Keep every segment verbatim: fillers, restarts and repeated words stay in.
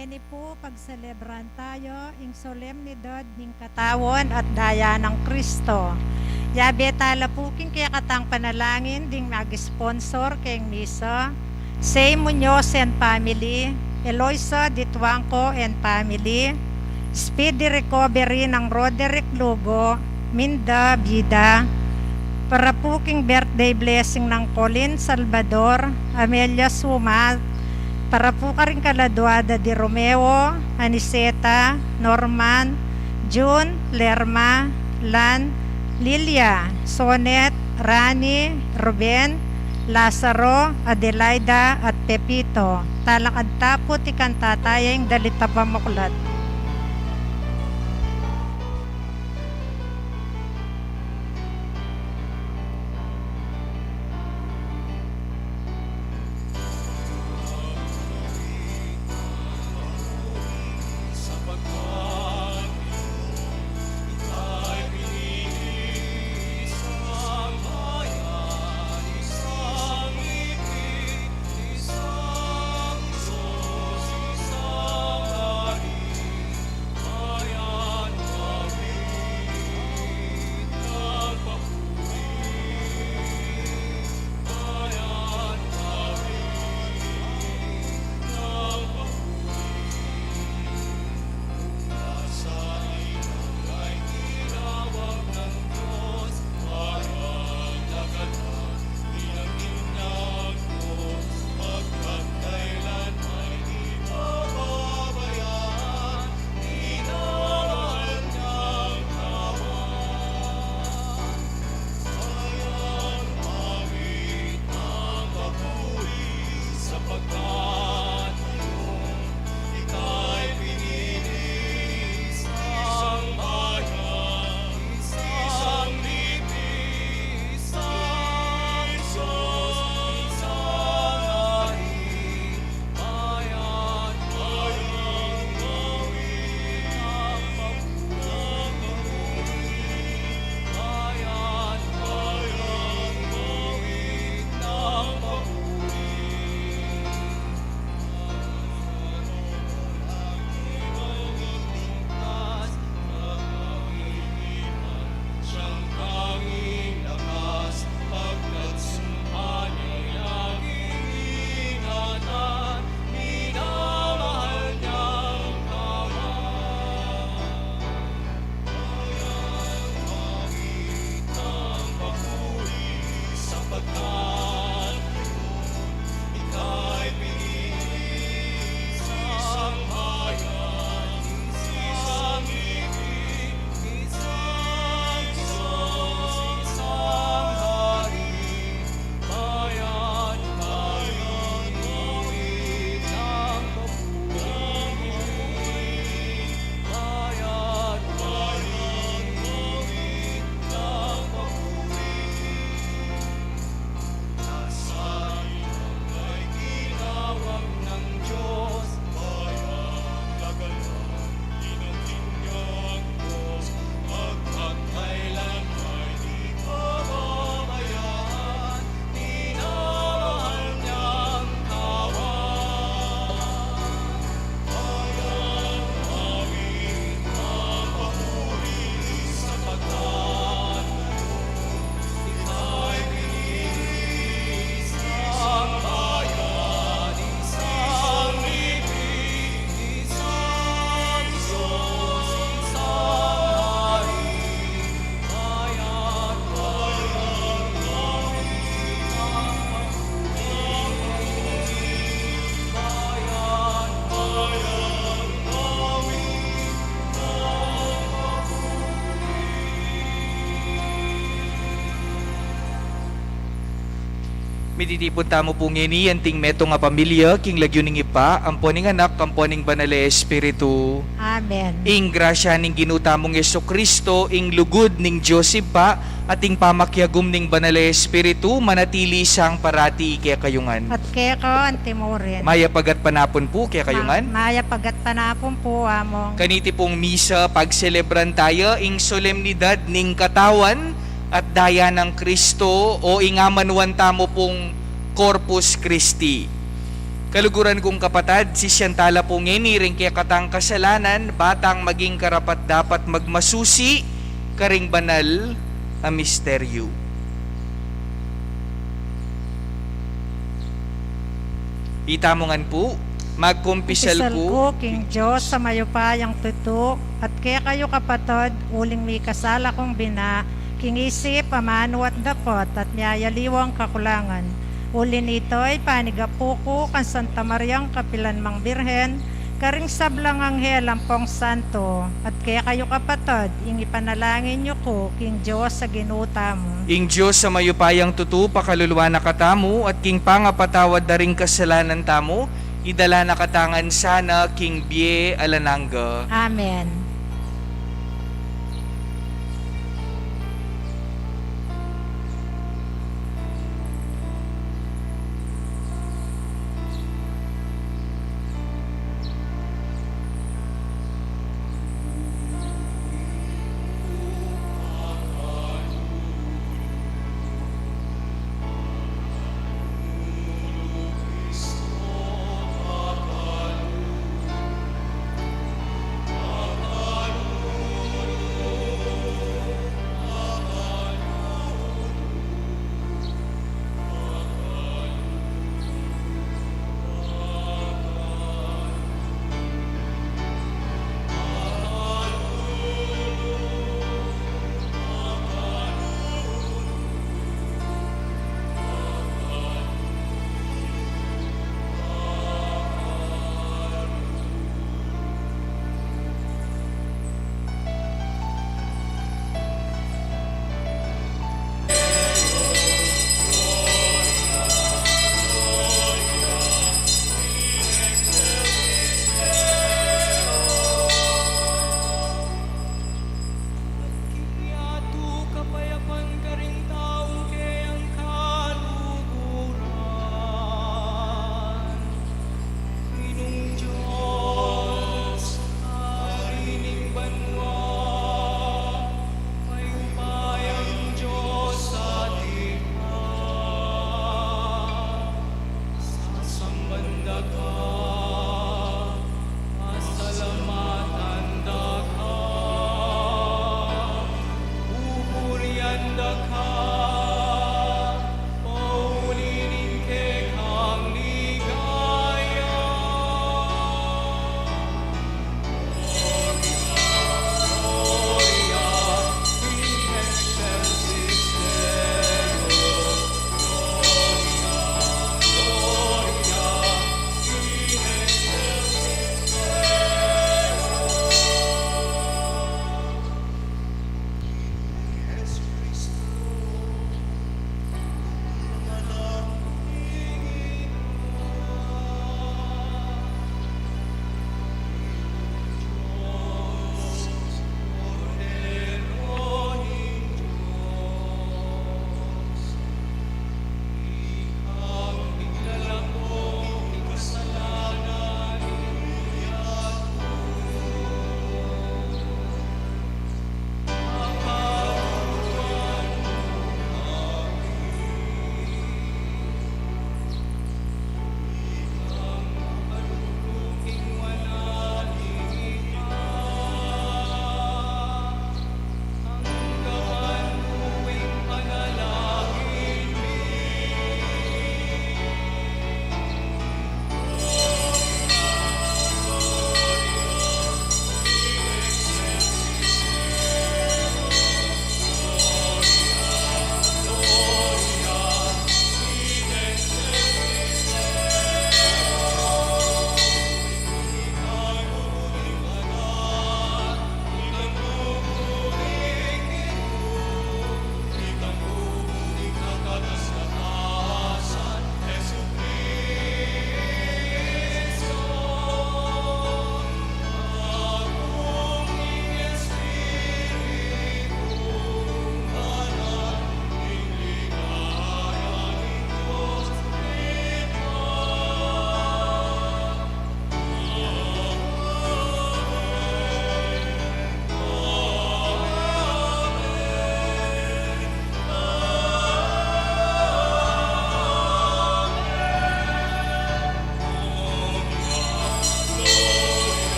Ini pu, pagselebran tayu ing solemnidad ning katawan at daya nang Kristo. Yabe tala pu king kekatang panalangin ding mag-sponsor keng misa, Say Muñoz and family, Eloisa Dituangco and family, speedy recovery nang Roderick Lugo, Minda Bida, para pu king birthday blessing nang Colin Salvador, Amelia Sumat, para pu karing kaladwada di Romeo, Aniceta, Norman, June, Lerma, Lan, Lilia, Sonet, Rani, Ruben, Lazaro, Adelaida, at Pepito. Talakad ta pu, tikang tataya ing dalit a pamuklat. Mititipun tamu pu ngeni anting metung a pamilya king lagyu ning Ibpa, ampo ning Anak, ampo ning Banal a Espiritu. Amen. Ing grasya ning Ginu tamung Jesucristo, ing lugud ning Dios Ibpa, at ing pamakiagum ning Banal a Espiritu, manatili sang parati kekayu ngan. At keka antimurin. Mayap a gatpanapun pu kekayu ngan. Ma-, mayap a gatpanapun pu, Among. Kaniti pung misa, pagselebran taya ing solemnidad ning katawan at daya nang Kristo, o ing amanuan tamu pung Corpus Christi. Kaluguran kung kapatad, sisian tala pu ngeni ring kekatang kasalanan, ba tang maging karapat-dapat magmasusi karing banal a misteryu. Itamu ngan pu, magkumpisal ku king Dios a mayupayang tutu, at kekayu kapatad, uling mikasala kung bina, king isip, amanu at dapot, at miyayaliwang kakulangan. Uli nito'y panigapu ku kang Santa Mariang kapilan mang Birhen, karing sablang anghel ampong santo, at kekayu kapatad, ing ipanalangin yu ku king Dios a Ginu tamu. Ing Dios a mayupayang tutu pakaluluan na katamu, at king pangapatawad da ring kasalanan tamu, idala na kata ngan sana king bie alang angga. Amen.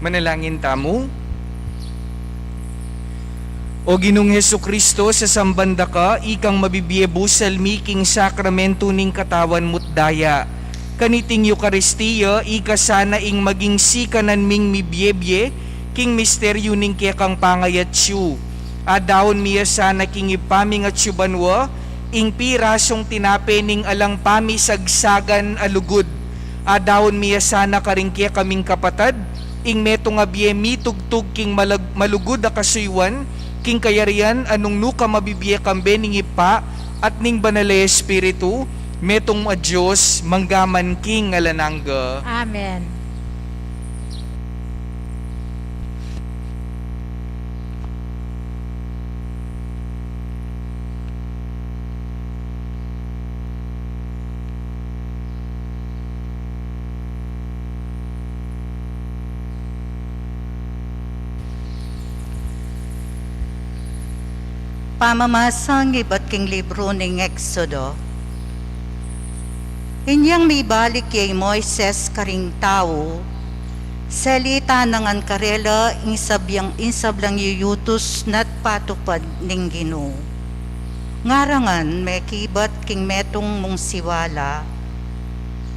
Manalangin tamu. O Ginung Jesucristo, sasamban da ka, ikang mabibie busal mi king sakramentu ning katawan mu't daya. Kaniting Eukaristia, ika sana ing maging sikanan ming mibie-bie king misteryu ning kekang pangayatsu. Adaun mi ya sana king Ibpa ming atsu banua, ing pirasung tinape ning alang pamisagsagan a lugud. Adaun mi ya sana karing kekaming kapatad, ing metung a bie mitugtug king malag-, malugud a kasuyuan, king kayarian a nung nuka mabibie kambe ning Ibpa at ning Banal a Espiritu, metung a Dios, mangga man king alang angga. Amen. Pamamasan ibat king libru ning Exodo. Inyang mibalik ya i Moises karing tau, salitan na ngan karela ing sabiang, ing sablang yutus na't patupad ning Ginu. Ngara ngan mekibat king metung mung siwala,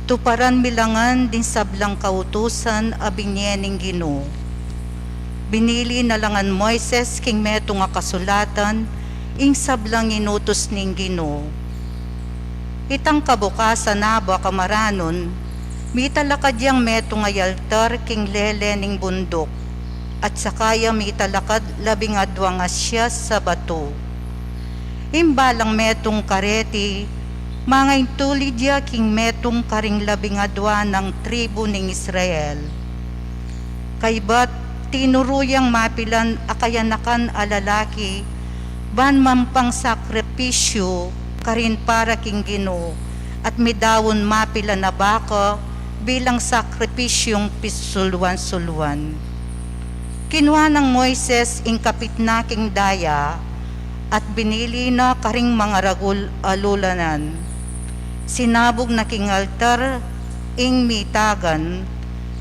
tuparan mi la ngan ding sablang kautusan a binie ning Ginu. Binili na la ngan Moises king metung a kasulatan ing sablang inutus ning Ginu. Itang kabukasan na ba kamaranun, mitalakad yang metung a altar king lele ning bunduk, at saka ya mitalakad labing aduang asyas a batu. Ing balang metung kareti, mangaintulid ya king metung karing labing adua nang tribu ning Israel. Kaybat tinuru yang mapilan a kayanakan a lalaki, ban mampang sakripisyu karin para king Ginu, at midaun mapilan a baka bilang sakripisyung pisuluan-suluan. Kinua nang Moises ing kapit na king daya, at binili na karing mangaragul a lulanan. Sinabug na king altar ing mitagan,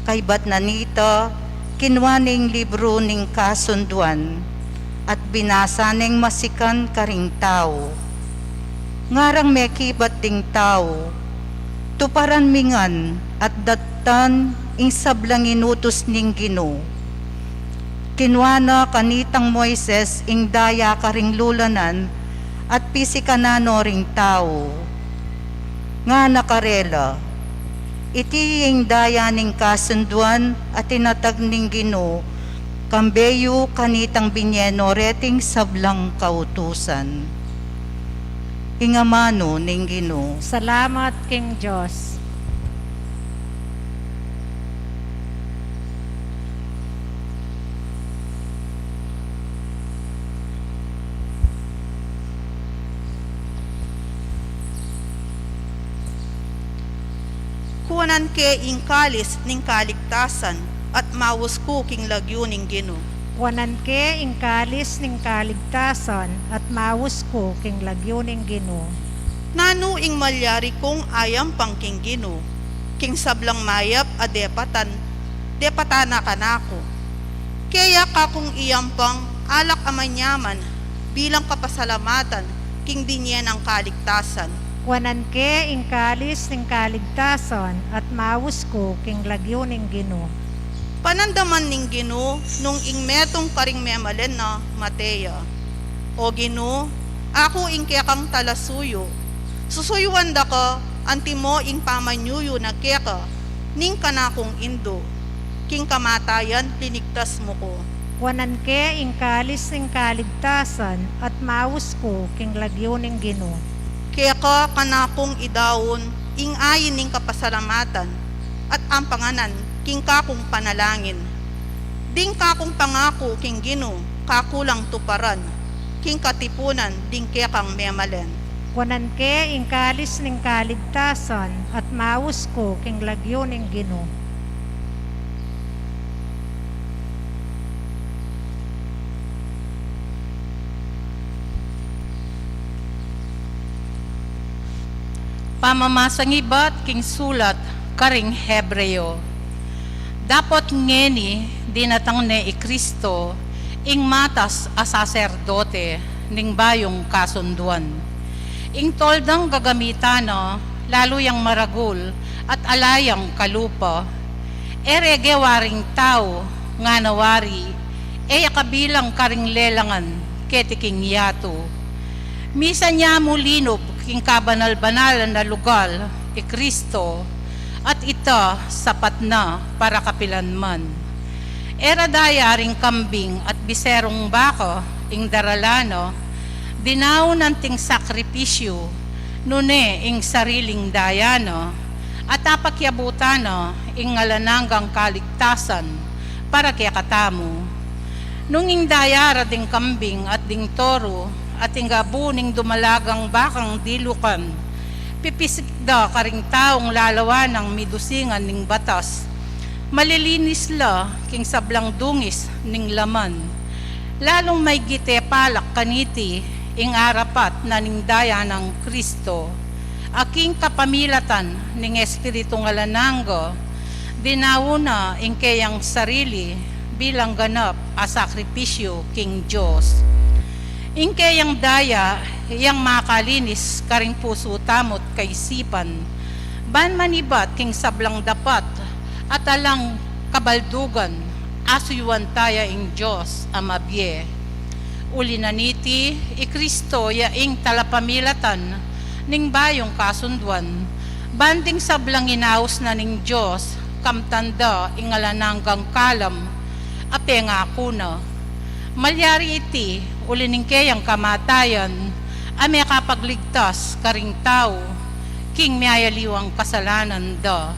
kaybat na nita, kinua ne ing libru ning kasunduan, at binasa neng masikan karing tau. Ngarang mekibat ding tau, tuparan mi ngan at dattan ing sablang inutus ning Ginu. Kinua na kanitang Moises ing daya karing lulanan at pisikanan no ring tau. Ngana karela, iti ing daya ning kasunduan a tinatag ning Ginu, kambe yu kanitang binie no reting sablang kautusan. Ing amanu ning Ginu. Salamat king Dios. Kuanan ke ing kalis ning kaligtasan, at maus ku king lagyu ning Ginu. Kuanan ke ing kalis ning kaligtasan, at maus ku king lagyu ning Ginu. Nanu ing malyari kung ayampang king Ginu, king sablang mayap a depatan, depatan na kanaku? Keya kakung iyampang alak a manyaman bilang kapasalamatan king binie nang kaligtasan. Kuanan ke ing kalis ning kaligtasan, at maus ku king lagyu ning Ginu. Panandaman ning Ginu nung ing metung karing memalen na mate ya. O Ginu, aku ing kekang talasuyu. Susuyuan da ka, antimo ing pamanyuyu na keka ning kanakung indu. King kamatayan linigtas mu ku. Kuanan ke ing kalis ning kaligtasan, at maus ku king lagyu ning Ginu. Keka kanakung idaun ing ain ning kapasalamatan, at ampanganan king kakung panalangin. Ding kakung pangaku king Ginu, kaku lang tuparan, king katipunan ding kekang memalen. Kuanan ke ing kalis ning kaligtasan, at maus ku king lagyu ning Ginu. Pamamasang ibat king sulat karing Hebreo. Dapot ngeni, Dinatang ne i Kristo, ing matas a saserdote ning bayung kasunduan. Ing toldang gagamitan na, lalu yang maragul at ala yang kalupa. E rege waring tau, ngana wari, e ya kabilang karing lelangan keti king yatu. Misan ya mu linub king kabanal-banalan a lugal i Kristo, at ita sapat na para kapilan man. E ra daya ring kambing at biserung baka ing daralan na, dinaun anting sakripisyu, nune ing sariling daya na, at apakyabutan na ing alang anggang kaligtasan para kekatamu. Nung ing daya ra ding kambing at ding toru, at ing abu ning dumalagang bakang dilukan, pipisik da karing taung lalawan nang midusingan ning batas. Malilinis la king sablang dungis ning laman. Lalung maygit e palak kaniti ing arapat na ning daya nang Kristo, a king kapamilatan ning Espiritung alang angga, dinaun na ing keyang sarili bilang ganap a sakripisyu king Dios. Ing keyang daya yang makalinis karing pusu tamu't kaisipan, ban manibat king sablang dapat at alang kabaldugan, asuyuan taya ing Dios a mabie. Uli na niti, i Kristo ya ing talapamilatan ning bayung kasunduan, ban ding sablang inaus na ning Dios, kamtan da ing alang anggang kalam a pengaku na. Malyari iti, uli ning keyang kamatayan, a mekapagligtas karing tau king miyayaliwang kasalanan da,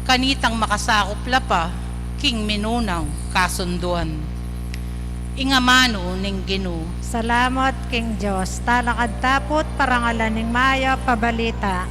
kanitang makasakup la pa king minunang kasunduan. Ing amanu ning Ginu. Salamat king Dios. Talakad ta pu't parangalan ing mayap a balita.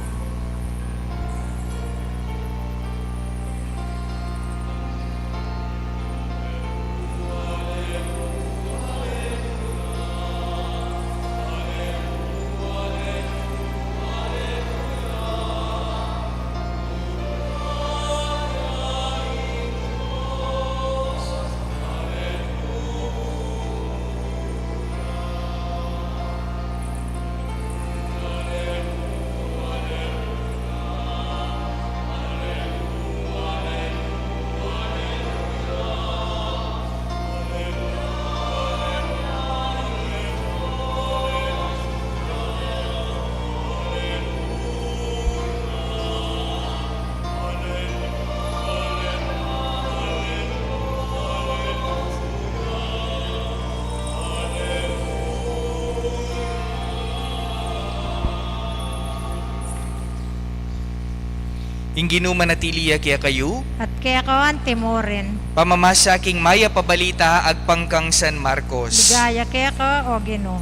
Ing Ginu manatili ya kekayu. At keka antimurin. Pamamasa king mayap a balita agpang kang San Marcos. Ligaya keka, o Ginu.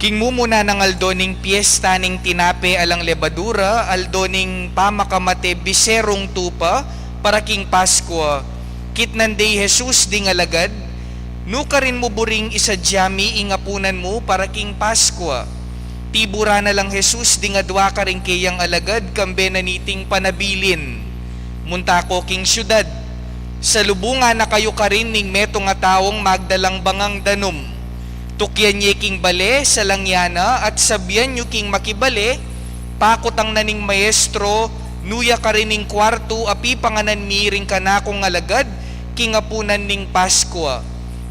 King mumuna nang aldo ning piesta ning tinape alang lebadura, aldo ning pamakamate biserung tupa, para king Paskua, kitnan de i Jesus ding alagad, "Nukarin mu buring isadia mi ing apunan mu para king Paskua?" Tibura na lang Jesus ding adua karing keyang alagad, kambe na niting panabilin, "Munta ko king siudad. Salubungan na kayu karin ning metung a taung magdalang bangang danum. Tukyan ye king bale, salangyan na, at sabian yu king makibale, 'Pakutang na ning Maestro, nu ya karin ing kuartu a pipanganan mi ring kanakung alagad king apunan ning Paskua.'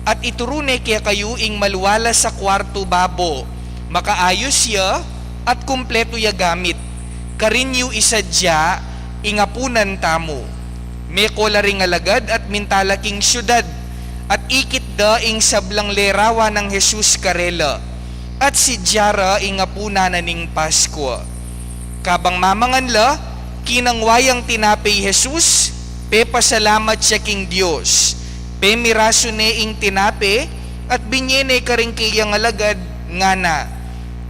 At ituru ne kekayu ing malualas a kuartu babo, makaayus ya at kumpletu ya gamit. Karin yu isadia ing apunan tamu." Meko la ring alagad at minta la king siudad, at ikit da ing sablang lerawan nang Jesus karela, at sidia ra ing apunan na ning Paskua. Kabang mamangan la, kinangwa yang tinape i Jesus, pepasalamat ya king Dios, pemirasu ne ing tinape, at binye ne karing keyang alagad, ngana,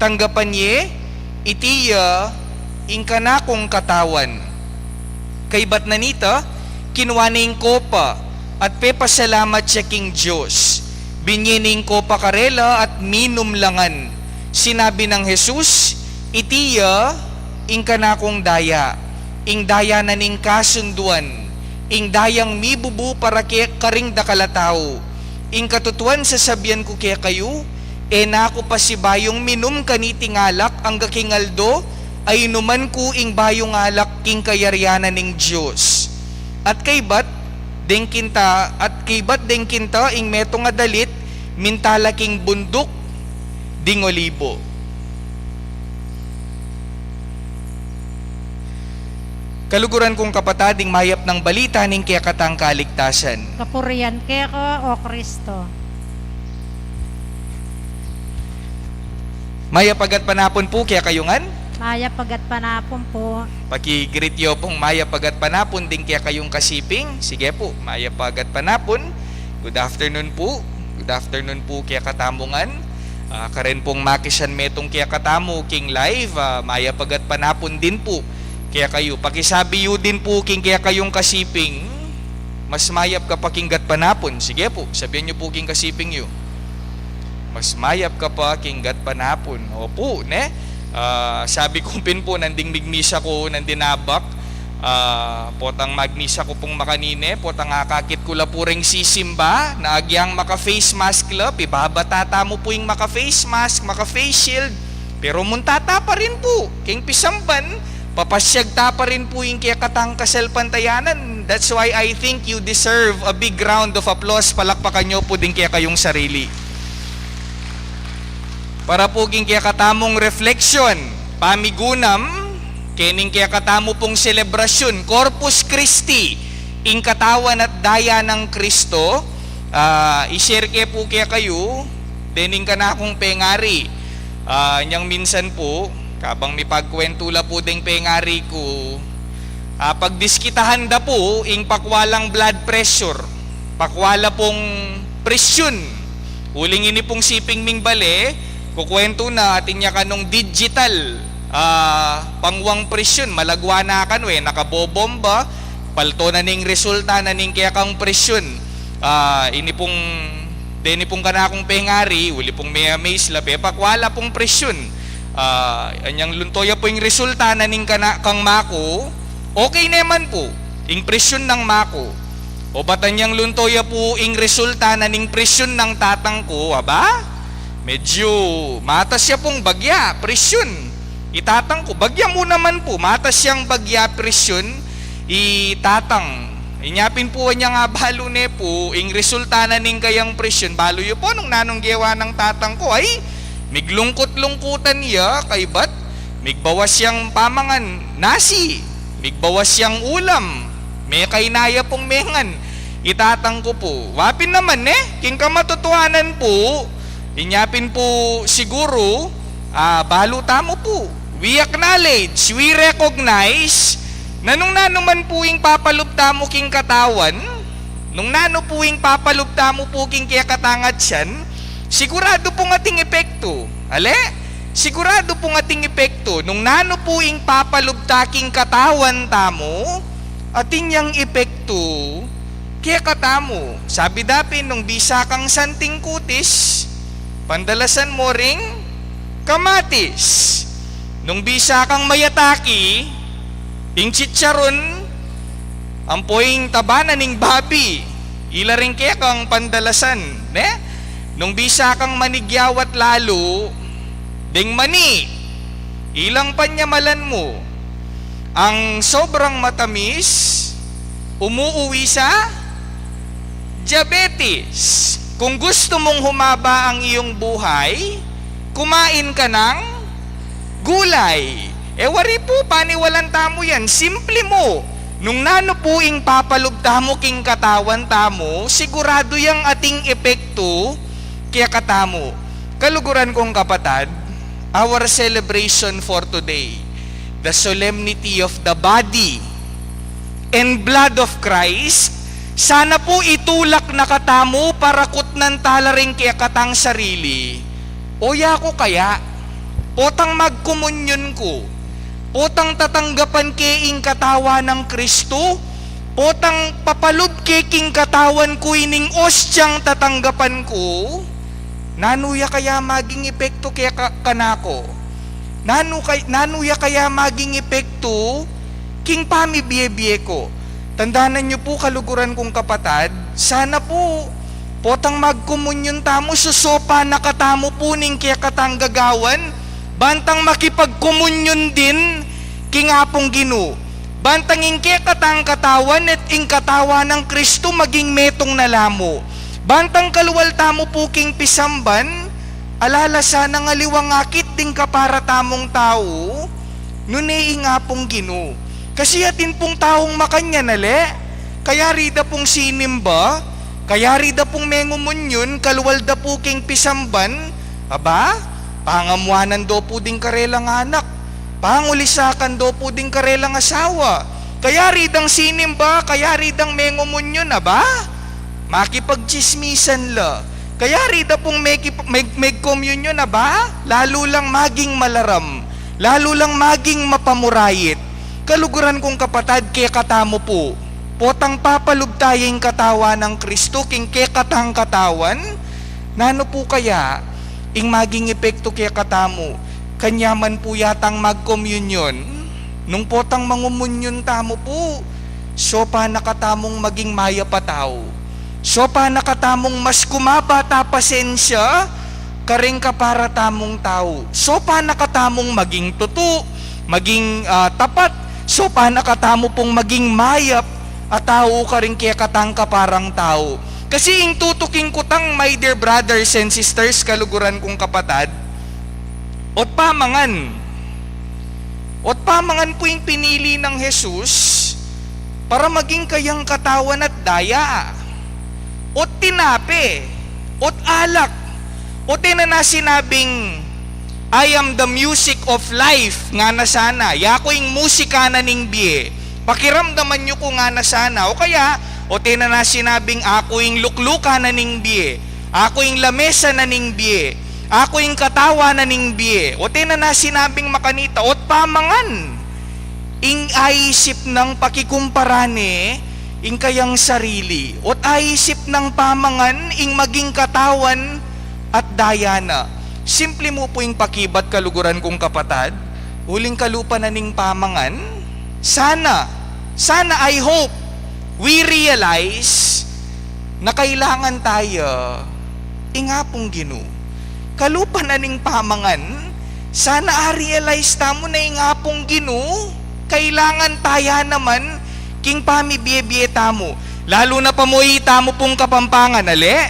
"Tanggapan ye, iti ya ing kanakung katawan." Kaybat na nita, Kinua ne ing kopa at pepasalamat ya king Dios. Binye ne ing kopa karela at minum la ngan. Sinabi nang Jesus, "Iti ya ing kanakung daya, ing daya na ning kasunduan, ing dayang mibubu para ke karing dakal a tau. Ing katutuan sasabian ku kekayu, e na ku pasibayung minum kaniting alak angga king aldo a inuman ku ing bayung alak king kayarian na ning Dios." At kaybat deng kinta, at kaybat deng kinta ing metung a dalit, minta la king bunduk ding Olibo. Kaluguran kung kapatad, ing mayap nang balita ning kekatang kaligtasan. Kapurian keka, O Kristo. Mayap a gatpanapun pu kekayu ngan. Mayap a gatpanapun pu. Paki-greet yu pung mayap a gatpanapun ding kekayung kasiping. Sige pu, mayap a gatpanapun. Good afternoon pu. Good afternoon pu kekatamu ngan. Ah, karen pung makisan metung kekatamu king live, ah, mayap a gatpanapun din pu kekayu. Pakisabi yu din pu king kekayung kasiping, "Mas mayap ka pa king gatpanapun." Sige pu, sabian yu pu king kasiping yu, "Mas mayap ka pa king gatpanapun." Opu, ne? Ah, sabi ku pin pu, nanding migmisa ku, nanding abak, ah, potang magmisa ku pung makanini, potang akakit ku la pu ring sisimba, na agyang maka-face mask la, pibabata tamu pu ing maka-face mask, maka-face shield, pero munta ta pa rin pu king pisamban, papasyag ta pa rin pu ing kekatang kasalpantayanan. That's why I think you deserve a big round of applause. Palakpakan yu pu ding kekayung sarili. Para pu king kekatamung reflection, pamigunam, kening kekatamu pung selebrasyun, Corpus Christi, ing katawan at daya nang Kristo, ah, i-share ke pu kekayu, dening kanakung pengari. Ah, nyang minsan pu, kabang mipagkwentu la pu deng pengari ku, ah, pagdiskitahan da pu ing pakwa lang blood pressure, pakwa la pung presyun. Uling ini pung siping ming bale, kukwentu na atin ya kanung digital, ah, pangwang presyun, malagwa na kanu e, nakabobomba, palto na ning resulta na ning kekang presyun. Ah, ini pung, deni pung kanakung pengari, uli pung me-amaze la, pepakwa la pung presyun. Ah, anyang lunto ya pu ing resulta na ning kanakung maku, okay ne man pu ing presyun nang maku. Obat anyang lunto ya pu ing resulta na ning presyun nang tatang ku, aba, medyu matas ya pung bagya presyun i tatang ku. Bagya mu naman pu, matas yang bagya presyun i tatang. Inya pin pu anyang abalu ne pu ing resulta na ning kayang presyun, balu yu pu nung nanung gewa nang tatang ku. Ay, miglungkut-lungkutan ya, kaybat migbawas yang pamangan nasi, migbawas yang ulam, mekay na ya pung mengan i tatang ku pu. Wa pin naman ne, king kamatutuanan pu, inya pin pu siguru, ah, balu tamu pu, we acknowledge, we recognize na nung nanu man pu ing papalub tamu king katawan, nung nanu pu ing papalub tamu pu king kekatang atyan, siguradu pung ating epektu. Ale? Siguradu pung ating epektu. Nung nanu pu ing papalub ta king katawan tamu, atin yang epektu kekatamu. Sabi da pin, nung bisa kang santing kutis, pandalasan mu ring kamatis. Nung bisa kang mayataki, ing chicharon, ampo ing taba na ning babi, ila ring kekang pandalasan, ne? Nung bisa kang manigyawat lalu ding mani, ilang panyamalan mu. Ang sobrang matamis, umuuwi sa diabetes. Kung gusto mong humaba ang iyong buhay, kumain ka ng gulay. E wari pu, paniwalan tamu yan. Simple mu. Nung nanu pu ing papalub tamu king katawan tamu, siguradu yang ating epektu kekatamu. Kaluguran kung kapatad, our celebration for today, the solemnity of the body and blood of Christ, sana pu itulak na katamu para kutnan tala ring kekatang sarili. O yaku kaya, potang magkomunyon ku, potang tatanggapan ke ing katawan nang Kristo, Potang papalub ke king katawan ku ining ostiang tatanggapan ku, nanu ya kaya maging epektu keka, kanaku? Nanu kay-, nanu ya kaya maging epektu king pamibie-bie ku? Tandanan yu pu, kaluguran kung kapatad, sana pu, potang magkomunyon tamu, susopa na katamu pu ning kekatang gagawan, bantang makipagkomunyon din king Apung Ginu. Bantang ing kekatang katawan at ing katawan nang Kristu maging metung na la mu. Bantang kalual tamu pu king pisamban, ala la sanang aliwang akit ding kapara tamung tau, nune ing Apung Ginu. Kasi atin pung taung makanyan, ale? Kayari da pung sinimba, kayari da pung mengomunyon, kalual da pu king pisamban, aba, pangamuanan do pu ding karelang anak, pangulisakan do pu ding karelang asawa. Kayari dang sinimba, kayari dang mengomunyon, aba, makipagtsismisan la. Kayari da pung mekip-, meg-, megkomunyon, aba, lalu lang maging malaram, lalu lang maging mapamurayit. Kaluguran kung kapatad, kekatamu pu, potang papalub taya ing katawan nang Kristu king kekatang katawan, nanu pu kaya ing maging epektu kekatamu? Kanyaman pu yatang magkomunyon, nung potang mangomunyon tamu pu, sopa na katamung maging mayap a tau. Sopa na katamung mas kumabat a pasensya karing kapara tamung tau. Sopa na katamung maging tutu, maging, ah, tapat. Sopa na katamu pung maging mayap a tau karing kekatang kaparang tau. Kasi ing tutuking kutang, my dear brothers and sisters, kaluguran kung kapatad, ot pamangan. Ot pamangan pu ing pinili nang Jesus para maging kayang katawan at daya. Ot tinape, ot alak, ot e na na sinabing, "I am the music of life," ngana sana. "Yaku ing musika na ning bie. Pakiramdaman yu ku," ngana sana. O kaya, ot e na na sinabing, "Aku ing luklukan na ning bie. Aku ing lamesa na ning bie. Aku ing katawan na ning bie." Ot e na na sinabing makanita, ot pamangan. Ing aisip nang pakikumpara ne ing kayang sarili, ot aisip nang pamangan ing maging katawan at daya na. Simple mu pu ing pakibat, kaluguran kung kapatad, uling kalupa na ning pamangan, sana, sana, I hope, we realize na kailangan taya ing Apung Ginu. Kalupa na ning pamangan, sana a-realize tamu na ing Apung Ginu, kailangan taya naman king pamibie-bie tamu. Lalu na pa mu itamu pung Kapampangan, ale?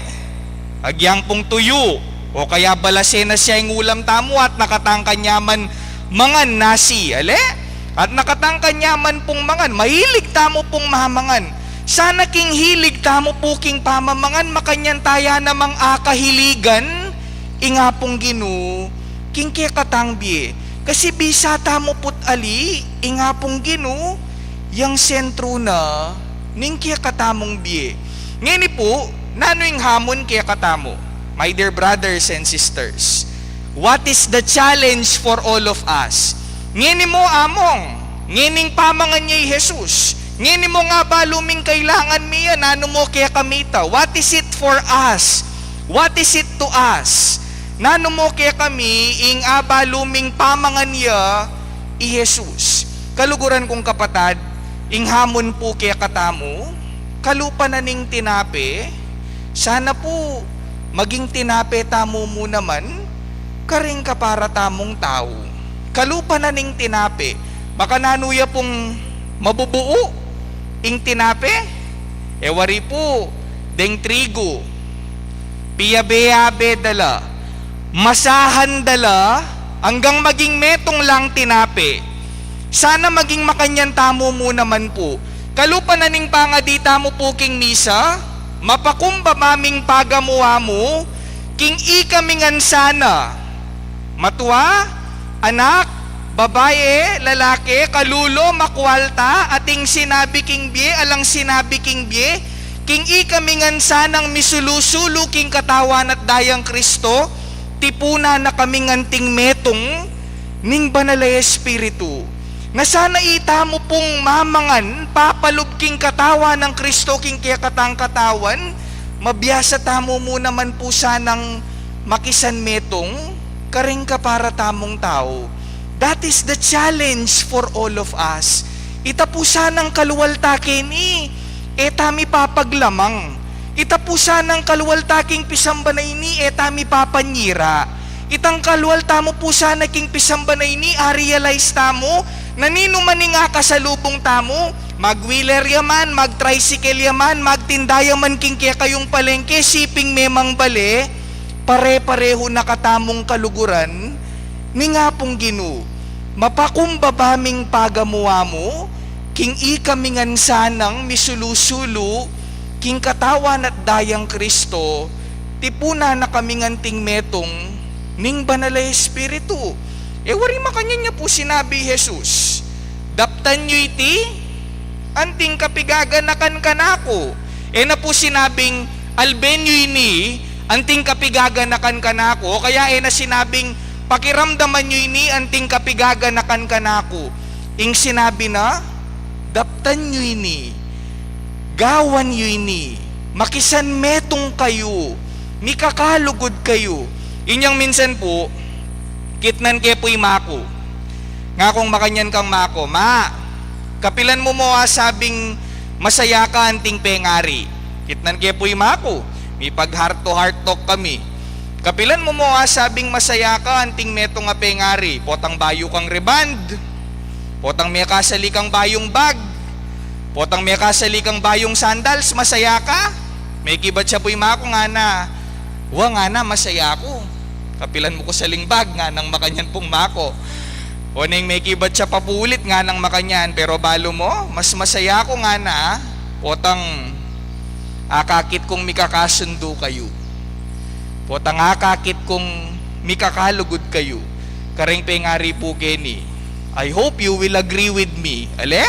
Agyang pung tuyu, o kaya balasena sya ing ulam tamu at nakatang kanyaman mangan, nasi, ale? At nakatang kanyaman pung mangan, mahilig tamu pung mamangan. Sana king hilig tamu pu king pamamangan, makanyan taya namang akahiligan ing Apung Ginu king kekatang bie. Kasi bisa tamu pu't ali, ing Apung Ginu yang sentru na ning kekatamung bie. Ngeni pu, nanu ing hamon kekatamu, my dear brothers and sisters? What is the challenge for all of us? Ngeni mu, among, ngening pamangan ya i Jesus, ngeni mu, abalu ming kailangan mi ya, nanu mu kekami ita? What is it for us? What is it to us? Nanu mu kekami ing abalu ming pamangan ya i Jesus? Kaluguran kung kapatad, ing hamon pu kekatamu, kalupa na ning tinape, sana pu maging tinape tamu mu naman karing kapara tamung tau. Kalupa na ning tinape, makananu ya pung mabubuu ing tinape? E wari pu, deng trigu, piyabe-yabe da la, masahan da la, anggang maging metung lang tinape. Sana maging makanyan tamu mu naman pu. Kalupa na ning pangadi tamu pu king misa, mapakumbaba ming pagamu-amu king ikami ngan sana, matua, anak, babae, lalaki, kalulu, makualta, ating sinabi king bie, alang sinabi king bie, king ikami ngan sanang misulu-sulu king katawan at dayang Kristo, tipunan na kami ngan anting metung ning Banal a Espiritu. Na sana itamu pung mamangan, papalub king katawan nang Kristo, king kekatang katawan, mabiasa tamu mu naman pu sanang makisanmetung karing kapara tamung tau. That is the challenge for all of us. Ita pu sanang kalual ta keni, e ta mipapaglamang. Ita pu sanang kalual ta king pisamban a ini, e ta mipapanyira. Itang kalual tamu pu sana king pisamban a ini, a-realize tamu, na ninuman ing akasalubung tamu, mag-wheeler ya man, mag-tricycle ya man, magtinda ya man king kekayung palengke, siping memang bale, pare-parehu na katamung kaluguran, ning Apung Ginu, mapakumbaba ming pagamu-amu, king ikami ngan sanang misulu-sulu, king katawan at dayang Kristo, tipunan na kami ngan anting metung ning Banal a Espiritu. E wari makanyan ya pu sinabi Jesus, "Daptan yu iti, anting kapigaganakan kanaku." E na pu sinabing, "Alben yu ini, anting kapigaganakan kanaku." O kaya e na sinabing, "Pakiramdaman yu ini, anting kapigaganakan kanaku." Ing sinabi na, "Daptan yu ini, gawan yu ini, makisanmetung kayu, mikakalugud kayu." Inyang minsan pu, kitnan ke pu i maku. Ngakung makanyan kang maku, "Ma, kapilan mu mu asabing masaya ka anting pengari?" Kitnan ke pu i maku, mipag-heart to heart talk kami. "Kapilan mu mu asabing masaya ka anting metung a pengari?" "Potang bayu kang rebond, potang mekasali kang bayung bag, potang mekasali kang bayung sandals, masaya ka?" Mekibat ya pu i maku, ngana, "Wa," ngana, "masaya ku." "Kapilan mu ku saling bag?" nganang makanyan pung maku. O neng mekibat ya pa pu ulit, nganang makanyan, "Pero balu mu, mas masaya ku," ngana, "potang akakit kung mikakasundu kayu. Potang akakit kung mikakalugud kayu karing pengari pu keni." I hope you will agree with me. Ale?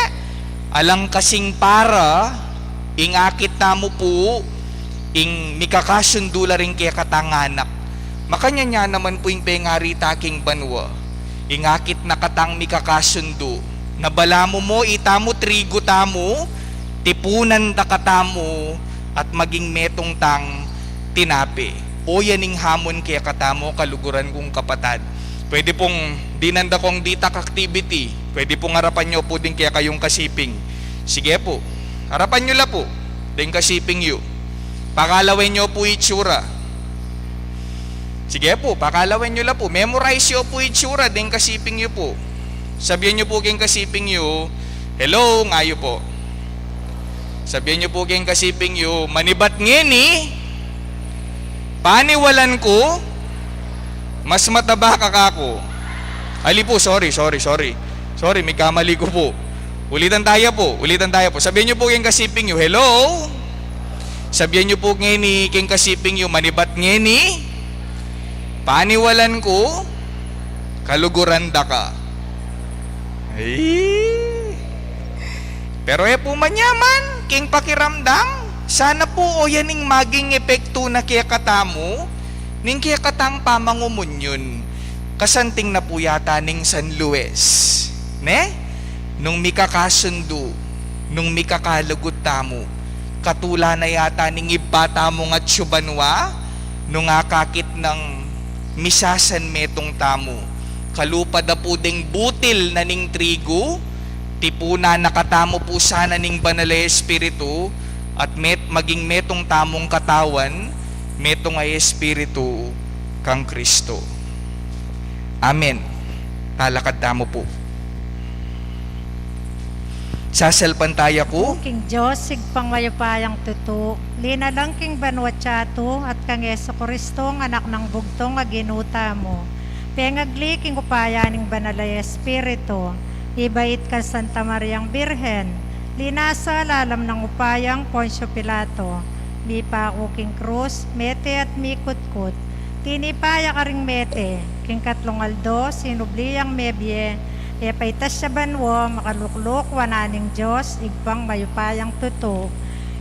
Alang kasing para ing akit tamu pu, ing mikakasundu la ring kekatang anak. Makanyan ya naman pu ing pengari ta king banua. Ing akit na katang mikakasundu. Na balamu mu, itamu trigu tamu, tipunan da katamu, at maging metung tang tinape. O yan ing hamon kekatamu, kaluguran kung kapatad. Pwede pung dinan da kung ditak activity. Pwede pung arapan yu pu ding kekayung kasiping. Sige pu. Arapan yu la pu ding kasiping yu. Pakalawen yu pu itsura. Sige pu, pakalawen yu la pu. Memorize yu pu itsura ding kasiping yu pu. Sabian yu pu king kasiping yu, "Hello," nga yu pu. Sabian yu pu king kasiping yu, "Manibat ngeni, paniwalan ku, mas mataba ka kaku." Ali pu, sorry, sorry, sorry. Sorry, mikamali ku pu. Ulitan taya pu, ulitan taya pu. Sabian yu pu king kasiping yu, "Hello." Sabian yu pu ngeni king kasiping yu, "Manibat ngeni, paniwalan ku, kaluguran da ka." Ay. Pero e pu manyaman, king pakiramdam, sana pu o yan ing maging epektu na kekatamu ning kekatang pamangumunyun. Kasanting na pu yata ning San Luis, ne? Nung mikakasundu, nung mikakalugud tamu, katula na yata ning ibpa tamung atsu banua, nung akakit nang misasanmetung tamu. Kalupa da pu ding butil na ning trigu, tipunan na katamu pu sana ning Banal a Espiritu, at met-, maging metung tamung katawan, metung a Espiritu kang Kristo. Amen. Talakad tamu pu. Sasalpantaya ku. O king Dios, Ibpang mayupayang tutu, linalang king banua at yatu, at kang Jesucristo, ing Anak nang Bugtung a Ginu tamu. Pengagli king upaya ning Banal a Espiritu, ibait kang Santa Mariang Birhen, linasa lalam nang upayang Poncio Pilato, mipaku king krus, mete at mikutkut, tinipa ya karing mete, king katlung aldo, sinubli yang mebie, e paitas ya banua, makalukluk wanan ning Dios, Ibpang mayupayang tutu.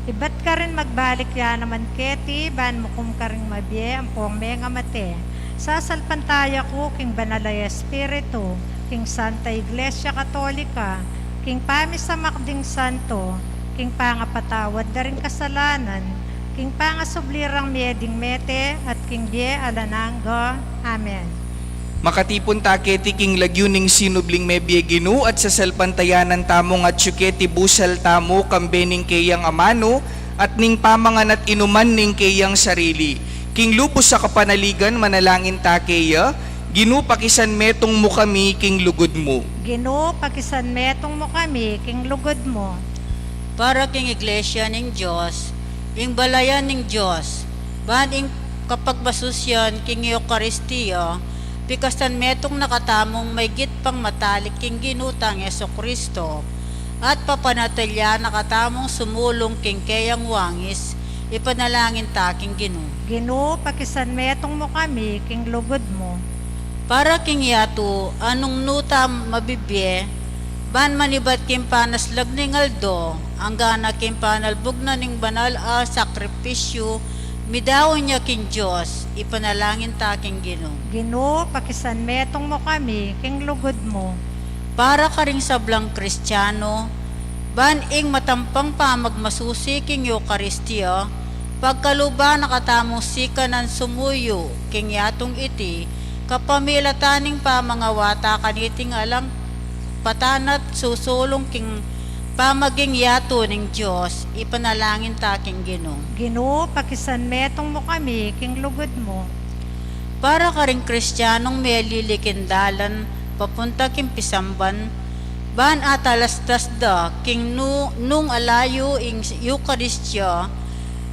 Ibat karin magbalik ya naman keti, ban mukum karing mabie ampong mengamate. Sasalpantaya ku king Banal a Espiritu, king Santa Iglesia Katolika, king pamisamak ding santo, king pangapatawad da ring kasalanan, king pangasubli rang mie ding mete, at king bie alang angga. Amen. Makatipun ta keti king lagyu ning sinubling mebie, Ginu, at sasalpantayanan tamung atyu keti busal tamu, kambe ning keyang amanu, at ning pamangan at inuman ning keyang sarili. King lubus a kapanaligan, manalangin ta keya, Ginu, pakisanmetung mu kami king lugud mu. Ginu, pakisanmetung mu kami king lugud mu. Para king Iglesia ning Dios, ing balayan ning Dios, ban ing kapagmasusyan king Eukaristia, pikasanmetung na katamung maygit pang matalik king Ginu tang Jesucristo, at papanatilian na katamung sumulung king keyang wangis, ipanalangin ta king Ginu. Ginu, pakisanmetung mu kami king lugud mu. Para king yatu a nung nu ta mabibie, ban manibat king panaslag ning aldo, anggana king panalbug na ning banal a sakripisyu, midaun ya king Dios, ipanalangin ta king Ginu. Ginu, pakisanmetung mu kami king lugud mu. Para karing sablang Kristiano, ban ing matampang pamagmasusi king Eukaristia, pagkaluban na katamung sikanan sumuyu king yatung iti, kapamilatan ning pamangawata kaniting alang patanat susulung king pamaging yatu ning Dios, ipanalangin ta king Ginu. Ginu, pakisanmetung mu kami king lugud mu. Para karing Kristianong melili king dalan papunta king pisamban, ban atalastas da king nu-, nung alayu ing Eukaristia,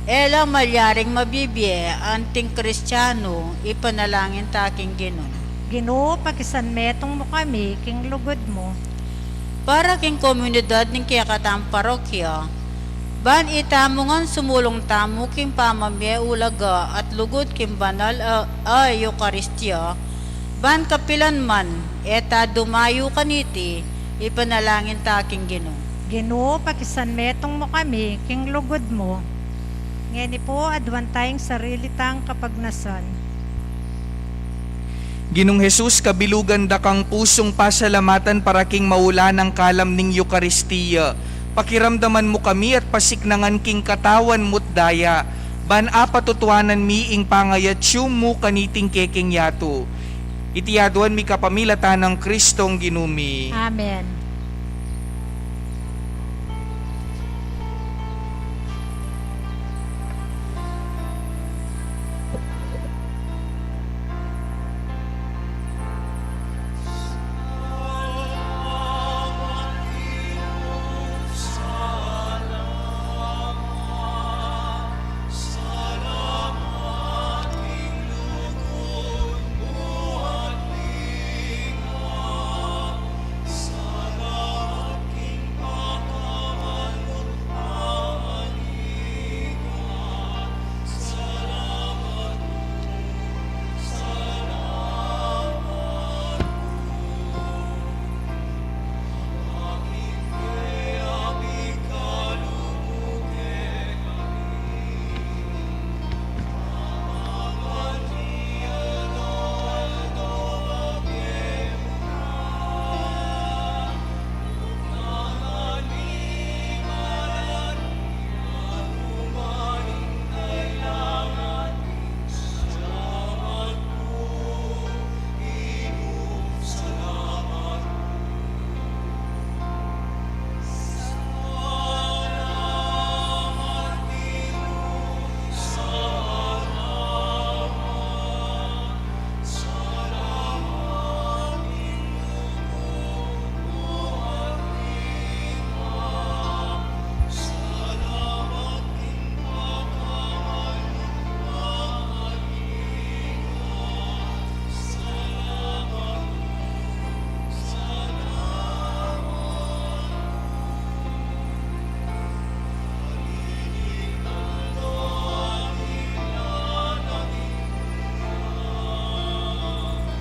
e la malyaring mabibie anting Kristiano, ipanalangin ta king Ginu. Ginu, pakisanmetung mu kami king lugud mu. Para king komunidad ning kekatang parokya, ban itamu ngan sumulung tamu king pamamie ulaga at lugud king banal a, a Eukaristia, ban kapilan man e ta dumayu kaniti, ipanalangin ta king Ginu. Ginu, pakisanmetung mu kami king lugud mu. Ngeni pu, aduan taya ing sarili tang kapagnasan. Ginung Jesus, kabilugan da kang pusung pasalamatan para king maulan a kalam ning Eukaristia. Pakiramdaman mu kami at pasiknangan king katawan mu't daya, ban apatutuanan mi ing pangayatsu mu kaniting kekeng yatu. Iti aduan mi kapamilatan nang Kristong Ginu mi. Amen.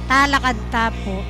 Talakad ta pu.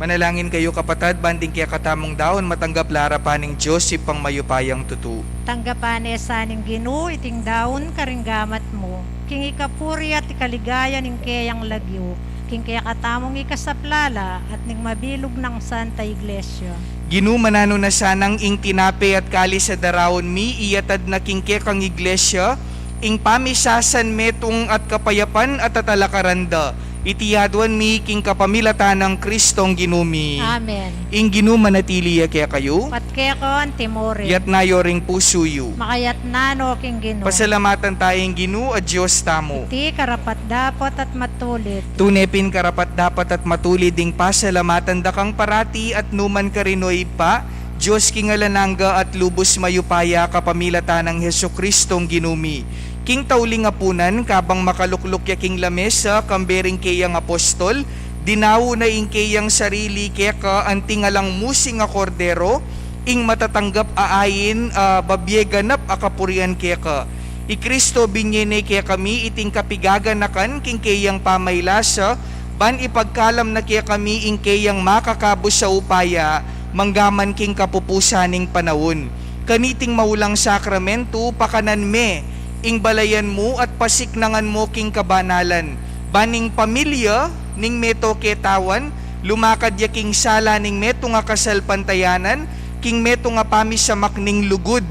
Manalangin kayu, kapatad, ban ding kekatamung daun matanggap la arapan ning Dios, Ibpang mayupayang tutu. Tanggapan ne sa ning Ginu iting daun karing gamat mu, king ikapuri at ikaligaya ning keyang lagyu, king kekatamung ikasaplala at ning mabilug nang Santa Iglesia. Ginu, mananu na sanang ing tinape at kalis a daraun mi, iyatad na king kekang Iglesia ing pamisasan, metung at kapayapan at atalakaran da. Iti aduan mi king kapamilatan nang Kristong Ginu mi. Amen. Ing Ginu manatili ya kekayu. At keka antimurin. Yatna yu ring pusu yu. Makayatna no king Ginu. Pasalamatan taya ing Ginu a Dios tamu. Iti karapat-dapat at matulid. Tune pin karapat-dapat at matulid ing pasalamatan da kang parati at numan karin, O Ibpa, Dios king alang angga at lubus mayupaya, kapamilatan nang Jesucristong Ginu mi. King tauling apunan, kabang makalukluk ya king lamesa kambe ring keyang apostol, dinawu na ing keyang sarili keka anting alang musing a kordero, ing matatanggap a ain a babie ganap a kapurian keka. I Kristo binye ne kekami iting kapigaganakan king keyang pamaylasa, ban ipagkalam na kekami ing keyang makakabus a upaya, manggaman king kapupusan ning panaun. Kaniting maulang sakramentu, pakanan me ing balayan mu at pasiknangan mu king kabanalan, ban ing pamilya ning meto ketawan, lumakad ya king sala ning metung a kasalpantayanan, king metung a pamisamak ning lugud.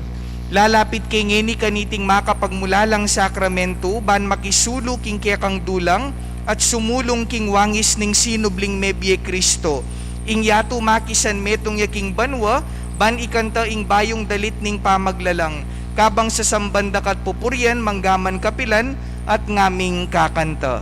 Lalapit ke ngeni kaniting makapagmulalang sakramentu, ban makisulu king kekang dulang at sumulung king wangis ning sinubling mebie Kristo. Ing yatu makisan metung ya king banua, ban ikanta ing bayung dalit ning pamaglalang, kabang sasamban da ka at pupurian manggaman kapilan at ngaming kakanta.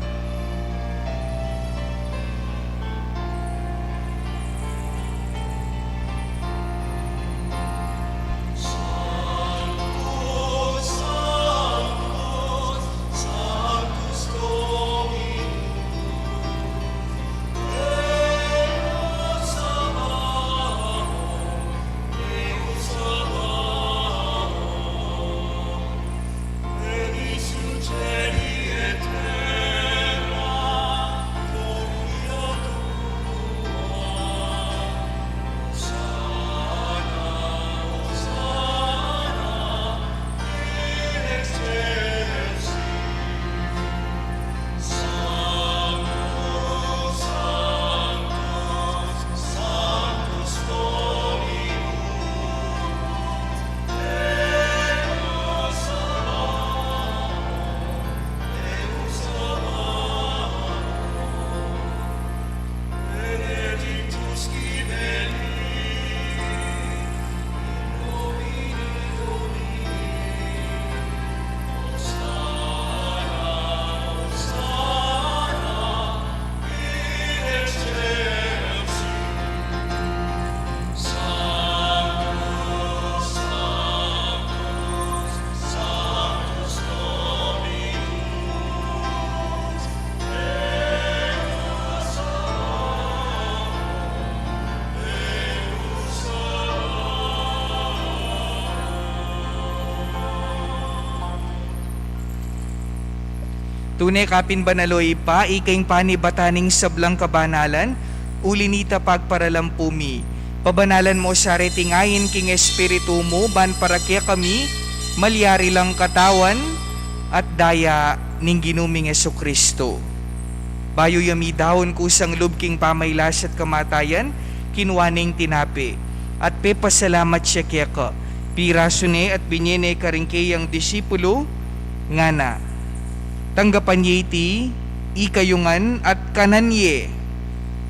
Tune ka pin banal, o Ibpa, ika ing panibatan ning sablang kabanalan, uli nita pagparalampu mi. Pabanalan mo sa reting ain king Espiritu mu, ban para kekami, malyari lang katawan at daya ning Ginu ming Jesucristo. Bayu ya midaun kusang lub king pamailas at kamatayan, kinua ne ing tinape, at pepasalamat ya keka, pirasu ne at binye ne karing keyang disipulu, ngana: Tanggapan ye iti, ikayu ngan, at kanan ye.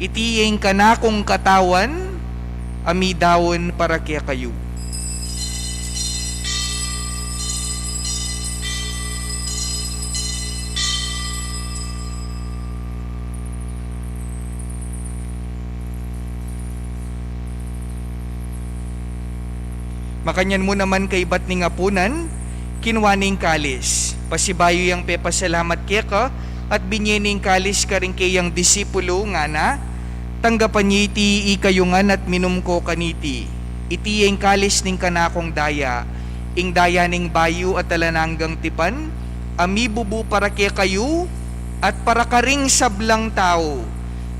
Iti ya ing kanakung katawan, a midaun para kekayu. Makanyan mu naman kaibat ning apunan, kinua ne ing kalis, pasibayu yang pepasalamat keka, at binye ne ing kalis karing keyang disipulu, ngana: Tanggapan ye iti, ikayu ngan, at minum ko kaniti. Iti ya ing kalis ning kanakung daya, ing daya ning bayu at alang anggang tipan, a mibubu para kekayu at para karing sablang tau,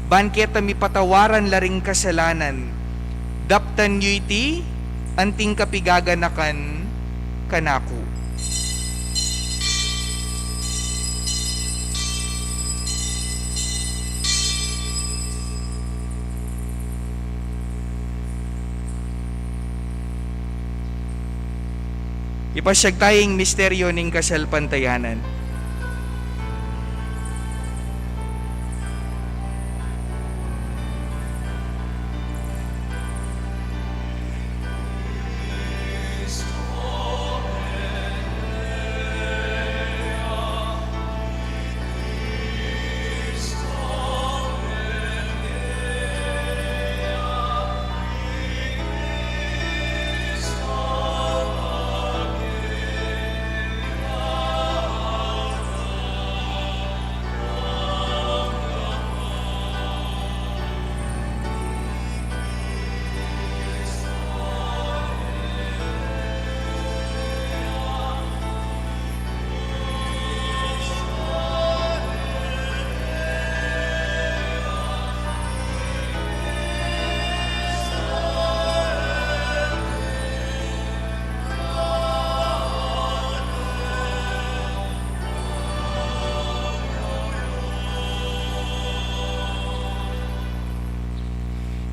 ban keta mipatawaran la ring kasalanan. Daptan yu iti anting kapigaganakan kanaku. Ipasyag taya ing misteryo ning kasalpantayanan.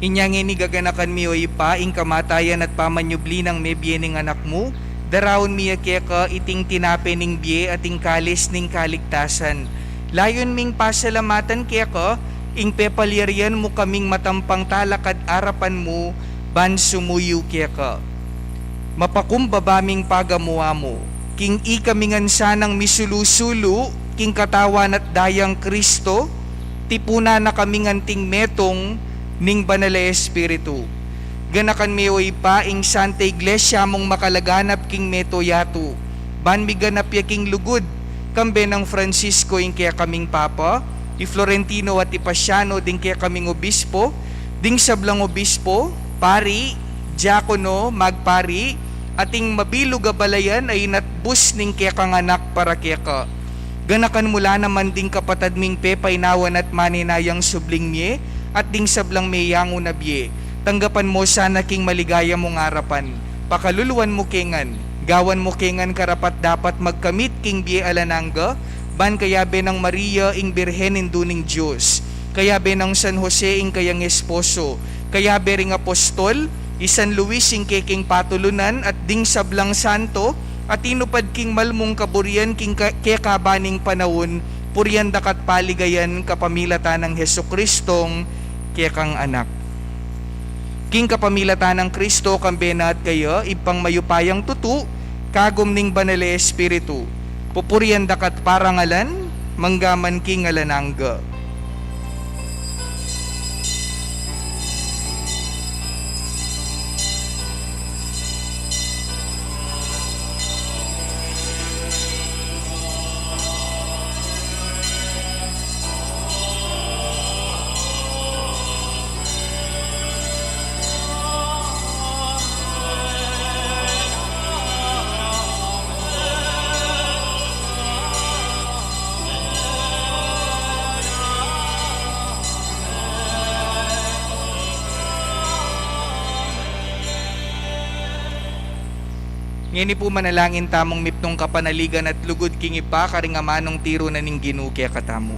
Inya ngeni gaganakan mi, o Ibpa, ing kamatayan at pamanyubli nang mebie ning Anak mu, daraun mi ya keka iting tinape ning bie at ing kalis ning kaligtasan. Layun ming pasalamatan keka ing pepalyarian mu kaming matampang talakad arapan mu ban sumuyu keka. Mapakumbaba ming pagamu-amu, king ikami ngan sanang misulu-sulu king katawan at dayang Kristo, tipunan na kami ngan anting metung ning Banal a Espiritu. Ganakan me, o Ibpa, ing Santa Iglesia mung makalaganap king mabilug a yatu, ban miganap ya king lugud, kambe nang Francisco ing kekaming Papa, i Florentino at i Pasiano ding kekaming obispo, ding sablang obispo, pari, diakono, magpari, at ing mabilug a balayan a inatbus ning kekang Anak para keka. Ganakan mu la naman ding kapatad ming pepainawan at maninayang subling mie, at ding sablang meyangu na bie. Tanggapan mu sana king maligaya mung arapan. Pakaluluan mu ke ngan. Gawan mu ke ngan karapat-dapat magkamit king bie alang angga, ban kayabe nang Maria ing Birhen, Indu ning Dios, kayabe nang San Jose ing kayang esposo, kayabe ring apostol, i San Luis ing keking patulunan, at ding sablang santo a tinupad king malmung kaburian king ka-, kekaban ning panaun, purian daka at paligayan kapamilatan nang Jesucristong kekang Anak. King kapamilatan nang Kristo, kambe na at kaya, Ibpang mayupayang tutu, kagum ning Banal a Espiritu, pupurian daka at parangalan, manggaman king alang angga. Ngeni pu manalangin tamung mipnung kapanaligan at lugud king Ibpa karing amanung tiru na ning Ginu kekatamu.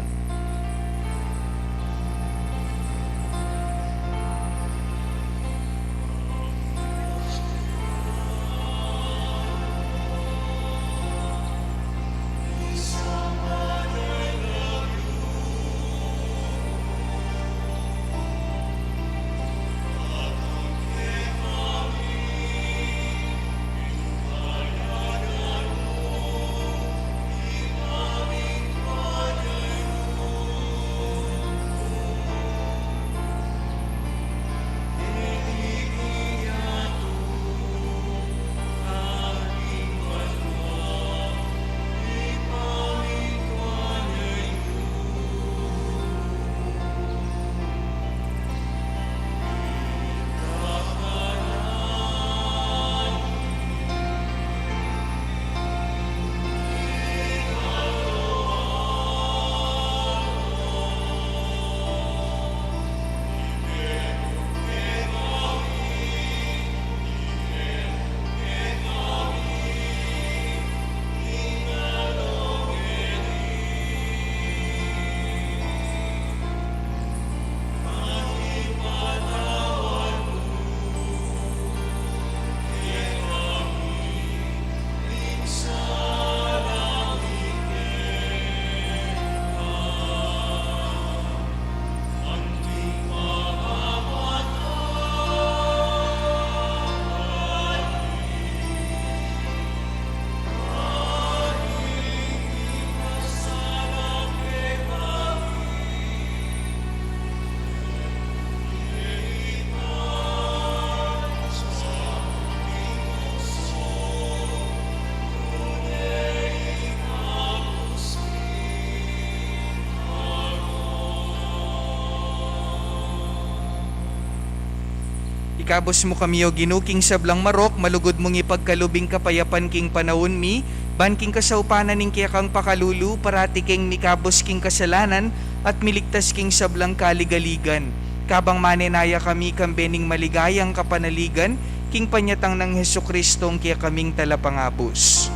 Ikabus mu kami, O Ginu, king sablang marok, malugud mung ipagkalub ing kapayapan king panaun mi, ban king kasaupan na ning kekang pakalulu, parati keng mikabus king kasalanan, at miligtas king sablang kaligaligan. Kabang manenaya kami kambe ning maligayang kapanaligan, king panyatang nang Jesucristong kekaming Talapangabus.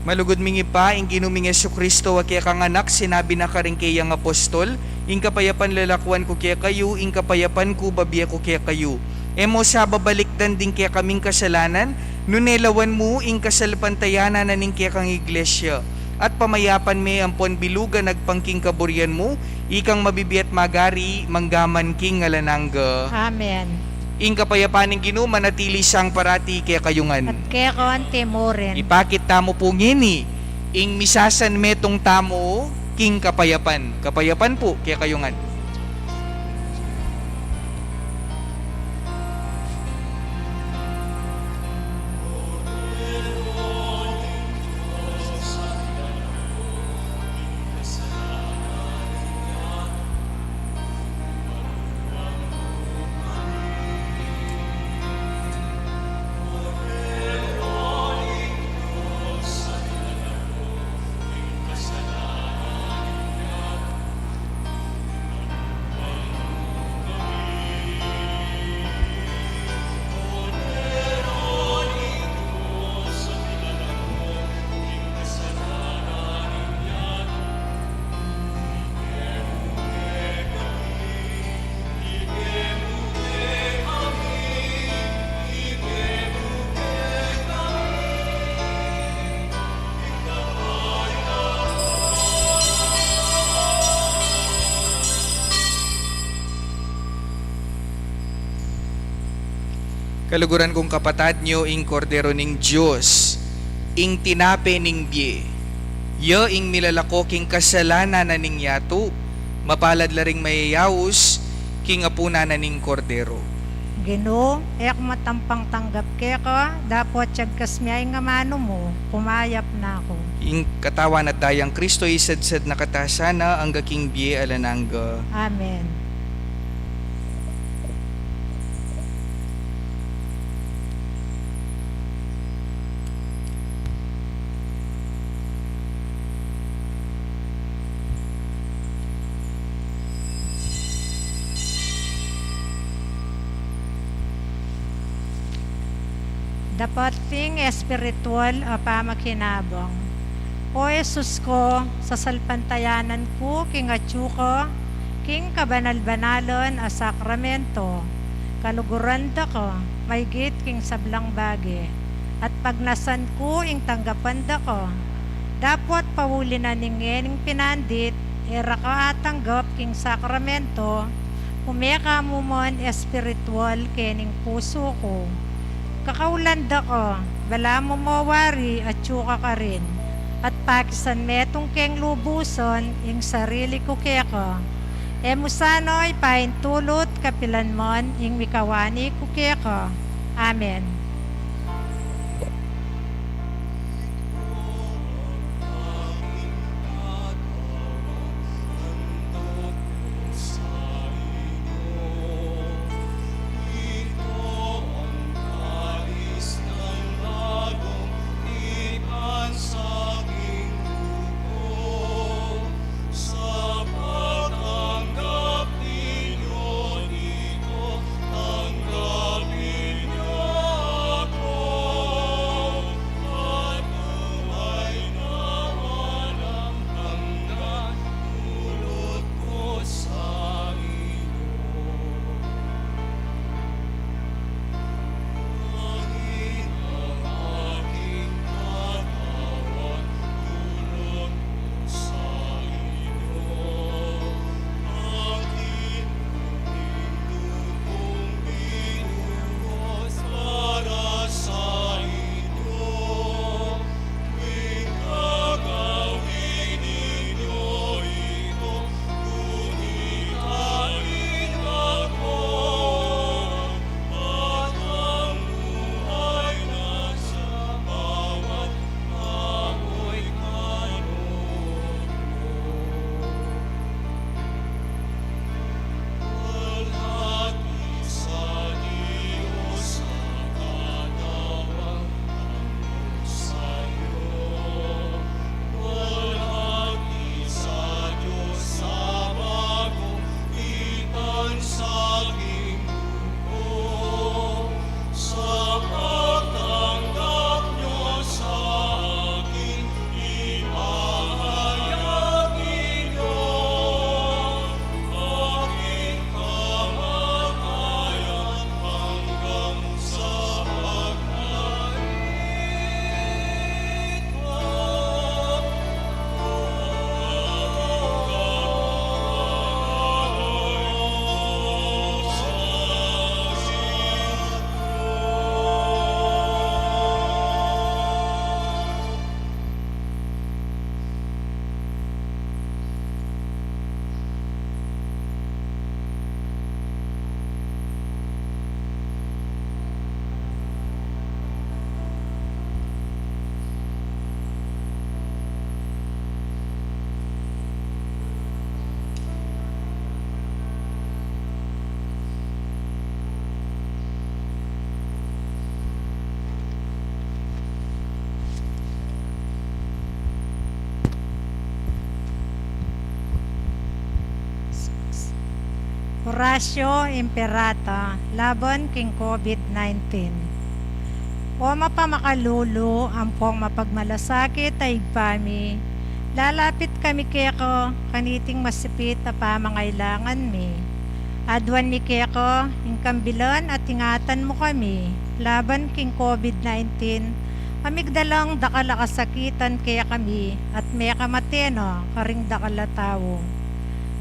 Malugud ming Ibpa, ing Ginu ming Jesucristo a kekang Anak, sinabi na karing keyang apostol, "Ing kapayapan lalakuan ku kekayu, ing kapayapan ku babie ku kekayu." E mu sa babalikdan ding kekaming kasalanan, nune lawan mu ing kasalpantayanan na ning kekang Iglesia, at pamayapan me ampon bilugan agpang king kaburian mu, ikang mabibie at magari, mangga man king alang angga. Amen. Ing kapayapan ning Ginu manatili sang parati kekayu ngan. At keka anti mu rin. Ipakit tamu pu ngeni ing misasanmetung tamu king kapayapan. Kapayapan pu kekayu ngan. Kaluguran kung kapatad, nyo ing Kordero ning Dios, ing tinape ning bie, ya ing milalako king kasalanan na ning yatu. Mapalad la ring mayayaus king apunan na ning Kordero. Ginu, e ku matampang tanggap keka, dapot yagkas me ing amanu mu, kumayap na ku. Ing katawan at dayang Kristo isadsad na kata sana angga king bie alang angga. Amen. Dapat ding espiritual a pamakinabang. O Jesus ko, sasalpantayanan ku king atyu ka king kabanal-banalan a sakramento. Kaluguran da ka maygit king sablang bage, at pagnasan ku ing tanggapan da ka. Dapot pauli na ning ngening pinandit, e ra ka atanggap king sakramento, pumeka mu man espiritual kening pusu ku. Kakaulan da ka, balamu mo wari atyu ka karin, at pakisan metung keng lubusan ing sarili ku keka. E mu sana ipaintulut kapilan man ing mikawani ku keka. Amen. Oratio Imperata laban king COVID nineteen. O mapamakalulu ampong mapagmalasakit a Ibpa mi, lalapit kami keka kaniting masipit a pamangailangan mi. Aduan mi keka ing kambilan at ingatan mu kami laban king COVID nineteen a migdalang dakal a kasakitan kekami at mekamate na karing dakal a tau.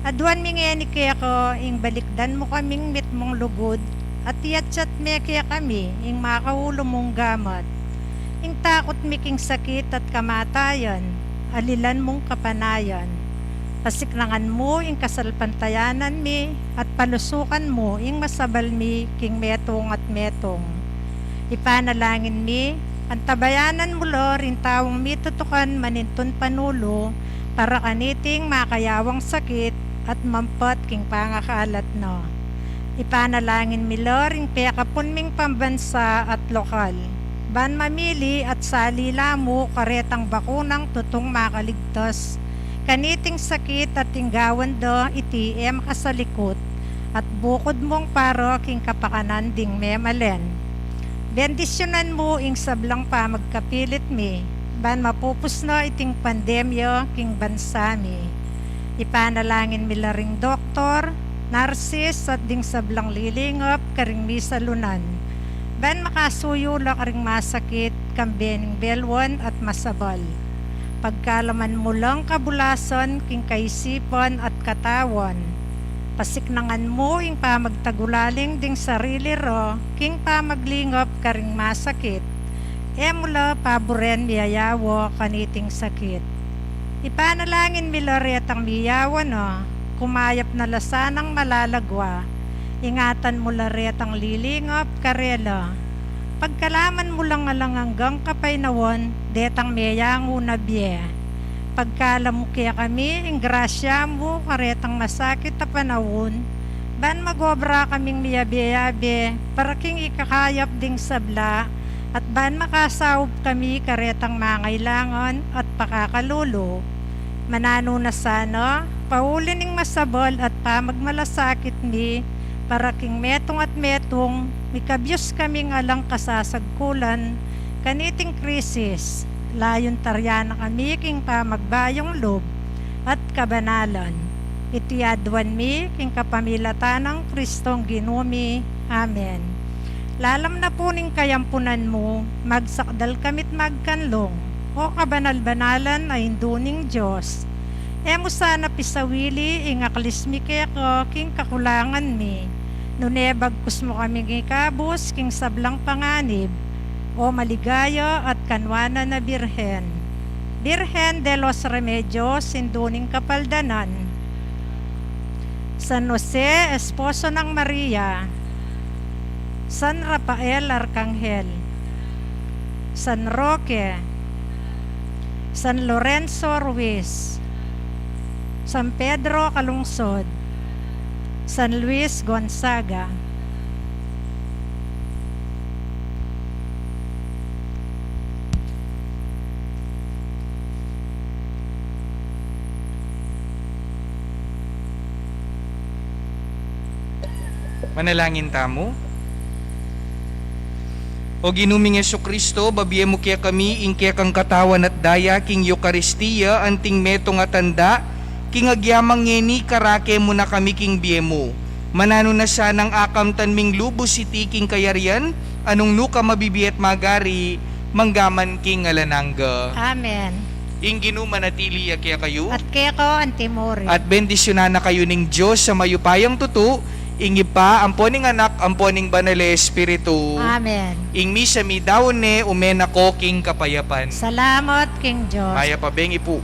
Aduan mi ngeni keka ing balikdan mu kaming mitmung lugud at iyatyat me kekami ing makaulu mung gamat. Ing takut mi king sakit at kamatayan, alilan mung kapanayan. Pasiknangan mu ing kasalpantayanan mi at palusukan mu ing masabal mi king metung at metung. Ipanalangin mi, antabayanan mu la ring taung mitutukan manintun panulu para kaniting makayawang sakit at mampat king pangakalat na. Ipanalangin mi la ring pekapun ming pambansa at lokal ban mamili at sali la mu karetang bakunang tutung makaligtas kaniting sakit at ing gawan da iti e makasalikut at bukud mung para king kapakanan ding memalen. Bendisyunan mu ing sablang pamagkapilit mi ban mapupus na iting pandemya king bansa mi. Ipanalangin mi la ring doktor, narsis at ding sablang lilingap karing misalunan ban makasuyu la karing masakit kambe ning belwan at masabal. Pagkalaman mu lang kabulasan king kaisipan at katawan. Pasiknangan mu ing pamagtagulaling ding sarili ra king pamaglingap karing masakit. E mu la paburen miyayawa kaniting sakit. Ipanalangin mi la retang miyawa na, kumayap na la sanang malalagwa. Ingatan mu la retang lilingap karela. Pagkalaman mu lang alang anggang kapaynawan detang meyangu na bie. Pagkalam mu kekami ing grasya mu karetang masakit a panaun ban magobra kaming miyabe-yabe para king ikakayap ding sabla at ban makasaup kami karetang mangailangan at pakakalulu. Mananu na sana, pauli ning masabal at pamagmalasakit mi, para king metung at metung, mikabyus kaming alang kasasagkulan kaniting krisis, layun taryan na kami king pamagbayung lub at kabanalan. Iti aduan mi king kapamilatan nang Kristong Ginu mi. Amen. Lalam na pu ning kayampunan mu, magsakdal kami't magkanlung, O kabanal-banalan a Indu ning Dios. E mu sana pisawili ing aklis mi keka king kakulangan mi, nune bagkus mu kaming ikabus king sablang panganib, O maligaya at kanwanan a Birhen. Birhen de los Remedios, Indu ning Kapaldanan. San Jose, esposo nang Maria. San Rafael Arkanghel. San Roque. San Lorenzo Ruiz. San Pedro Calungsod. San Luis Gonzaga. Manalangin tamu. O Ginu ming Jesucristo, babie mu kekami ing kekang katawan at daya king Eukaristia, anting metung a tanda king agyamang ngeni karake mu na kami king bie mu. Mananu na sanang akamtan ming lubus iti king kayarian, a nung nuka mabibie at magari, manggaman king alang angga. Amen. Ing Ginu manatili ya kekayu. At keka antimurin. At bendisyunan na kayu ning Dios a mayupayang tutu, ing Ibpa, ampo ning Anak, ampo ning Banal a Espiritu. Amen. Ing misa mi daun ne, ume na ko king kapayapan. Salamat king Dios. Mayap a bengi pu.